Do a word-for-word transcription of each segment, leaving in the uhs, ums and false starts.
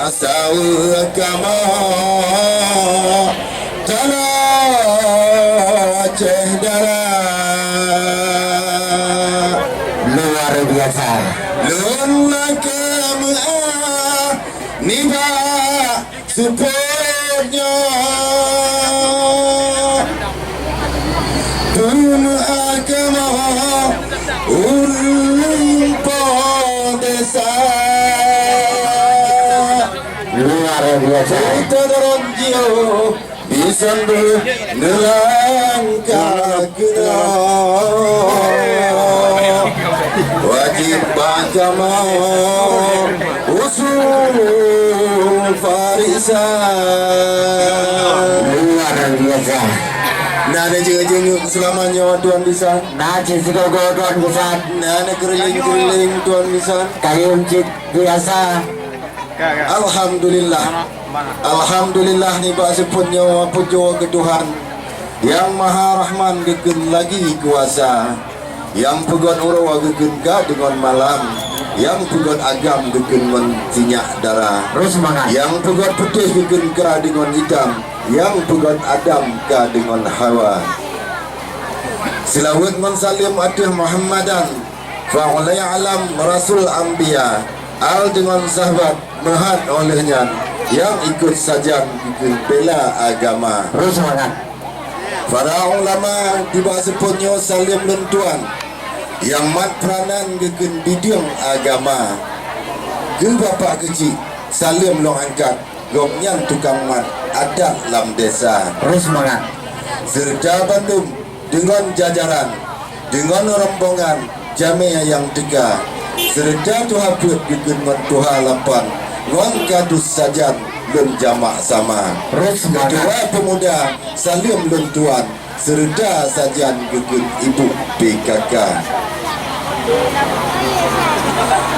Saweue kamoe taloe Aceh dara. Luar biasa. Lôn lakée meu'ah nibak seupôt nyoe. Peumeu'ah kamoe ulôn po desa. Luar biasa. Kita dorong jioh. Disambut neulangkah keunoe, wajéb bak kamoe usul farisan. Luar biasa. Na neujeuet-jeuet seulama nyoe tuan bisan. Na cit sigoe-goe tuan bisan. Na neukeureuling-keureuling tuan bisan. Kayém cit biasa. Alhamdulillah. Alhamdulillah nibak seupôt nyoe pujoe keu Tuhan. Nyang Maha Rahman geukheun lagi kuasa. Nyang peugöt uroe geukheun ka deungon malam. Nyang peugöt agam geukheun ngon sinyak dara. Terus semangat. Nyang peugöt putéh geukheun ka deungon itam. Nyang peugöt Adam ka deungon Hawa. Seulaweuet ngon saleuem ateueh Muhammadan, fa ulai alam rasul anbiya, al deungon sahabat meuhat óh lheueh nyan, nyang ikot sajan geukheun bela agama. Terus semangat. Para ulama nibak seupôt nyoe saleuem lôn tuan, nyang mat peuranan geukheun bideueng agama. Keu bapak keuchik, saleuem lôn angkat. Gobnyan tukang mat adat lam desa. Terus semangat. Seureuta bandum deungon jajaran, deungon rombongan jamé nyang teuka. Seureuta tuha peuet geukheun ngon tuha lapan, ngon kadus sajan lôn jamak sama. Terus semangat. Ketua pemuda, saleuem lôn tuan. Seureuta sajan geukheun ibu P K K.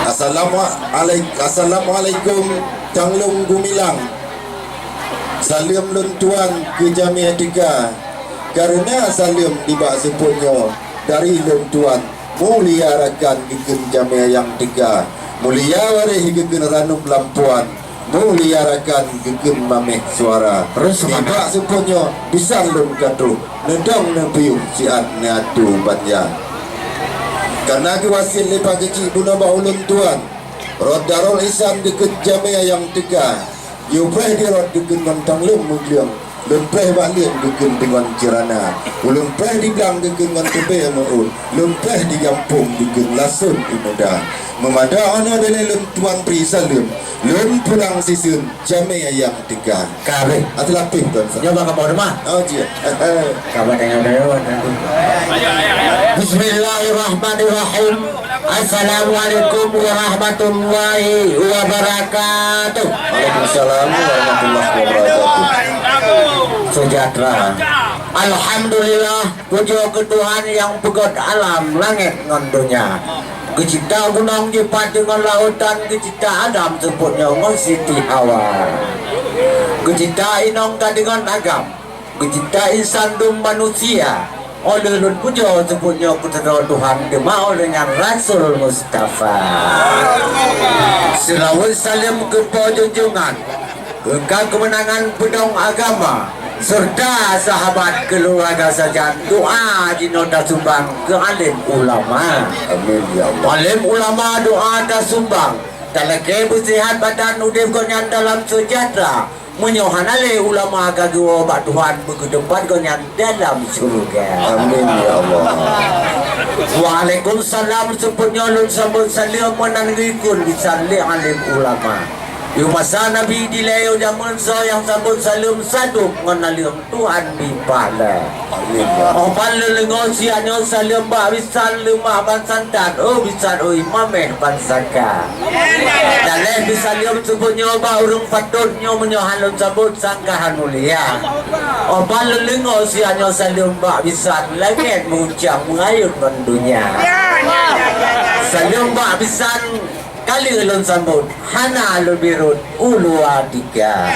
Assalamualaik-, assalamualaikum, tanglong gumilang. Saleuem lôn tuan keu jamé teuka. Kareuna saleuem nibak seupôt nyoe dari lôn tuan. Mulia rakan geukheun jamé nyang teuka, mulia waréh geukheun ranup lampuan, mulia rakan geukheun maméh suara. Terus semangat. Nibak seupôt nyoe bisan lôn ka troh, neudong neupiôh siat neuatu banja. Kareuna geuwasiet lé Pak Keuchik bunoe bak ulôn tuan, rot Darul Ihsan geukheun jamé nyang teuka. Yue preh di rot geukheun ngon tanglong meugleueng, lôn preh bak leuet geukheun deungon ceurana. Ulôn preh di blang geukheun ngon teubée meu'ôt, lôn preh di gampông geukheun lasôn imuda. Meumada hana dilée lôn tuan bri saleuem, lôn pulang siseun jamé nyang teuka. Ka abéh. Ateueh lapéh tuan sa. Nyoe bak kamoe teuma. Oh, jeuet. Ka bak tanyoe-tanyoe. Bismillahirrahmanirrahim. Assalamualaikum warahmatullahi wabarakatuh. Waalaikumsalam warahmatullahi wabarakatuh. Sejahtera. Alhamdulillah, pujoe keu Tuhan nyang peugöt alam langét ngon donya. Geucipta gunong jipat deungon lautan, geucipta Adam seupôt nyoe ngon Siti Hawa. Geucipta inong ka deungon agam. Geucipta insan dum manusia, óh lheueh lôn pujoe seupôt nyoe keu sidroe Tuhan, teuma óh lheueh nyan Rasul Mustafa. Seulaweuet saleuem keu Po Junjungan, keu ka keumeunangan peudong agama, seureuta sahabat keuluwarga sajan, doa jinoe tasumbang keu além ulama. Amin, ya Allah. Além ulama doa tasumbang, talakée beusihat badan udeb gobnyan dalam seujahteura. Meunyoe hana lé ulama ka geuwoe bak Tuhan, beukeuteupat gobnyan dalam syeuruga. Amin, ya Allah. Waalaikumsalam, seupôt nyoe lôn sambot saleuem meunan geuikun bisan lé além ulama. Di masa Nabi dilée jameun soe nyang sambot saleuem sadub ngon naleueng Tuhan bri pahala. Amin, ya. Óh ban lôn deungoe siat nyoe saleuem bak bisan leumak ban santan, oh bisan ui maméh ban saka. Daleh bisan lôn seupôt nyoe bak ureuëng patot nyoe, meunyoe han lôn sambot sangka han mulia. Óh ban lôn deungoe siat nyoe saleuem bak bisan langét meuguncang meungayôt ngon donya. Saleuem bak bisan Ka lheueh lôn sambot, hana lôn birot u luwa tika.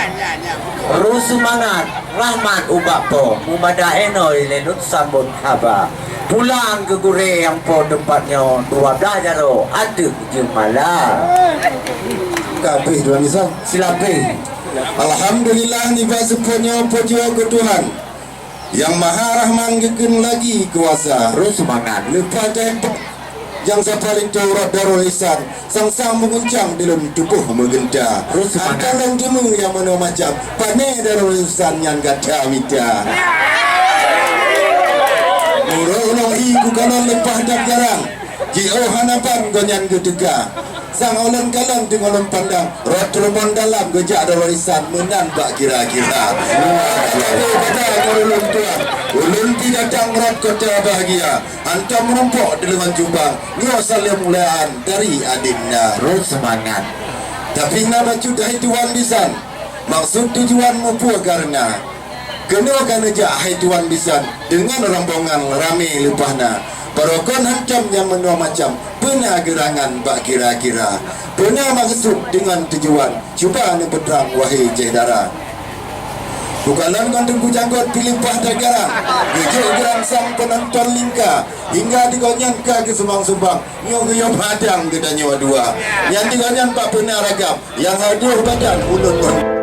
Roh seumangat, rahmat ubak Po, meumada inoe lé lôn sambot haba. Pulang keu gurée nyang Po teumpat nyoe, dua blaih jaroe ateueh jeumala. Ka abéh dua misal. Silabéh. Alhamdulillah, nibak seupôt nyoe pujoe keu Tuhan. Nyang Maha Rahman geukheun lagi kuasa. Terus semangat. Leupah teuh nyang sapa linto rot Darul Ihsan. Sang-sang meuguncang di lôn tuboh meugeunta. Terus semangat. Angka lôn teumé nyang meunoe macam. Pané Darul Ihsan nyang gata mita. Uroe unoe hi kukalon leupah that garang. Jiôh hana ban gobnyan geuteuka. Sang ulôn kalon teungoh lôn pandang, rot Rumoh Dalam geujak Darul Ihsan meunan bak kira-kira. Pada ulôn tuan, ulôn pi datang rot kota bahagia. Hantom meurumpok di leuwan jubang, nyoe saleuem mulaan dari adinda. Terus semangat. Tapi na bacut hai tuan bisan, maksud tujuan mupeue kareuna. Keunoe ka neujak hai tuan bisan deungon rombongan ramé leupah na. Barokon hantom nyang meunoe macam, peue na geurangan bak kira-kira. Peue na maksud deungon tujuan, cuba neupeutrang wahé syedara. Bukalon ngon Teungku Janggot pi leupah that garang, geujok geurangsang peunonton lingka, hingga di gobnyan ka geusumbang-sumbang, nyoe geuyue padang geutanyoe dua. Nyan di gobnyan bak peue na ragam, nyang adoh badan ulôn ngon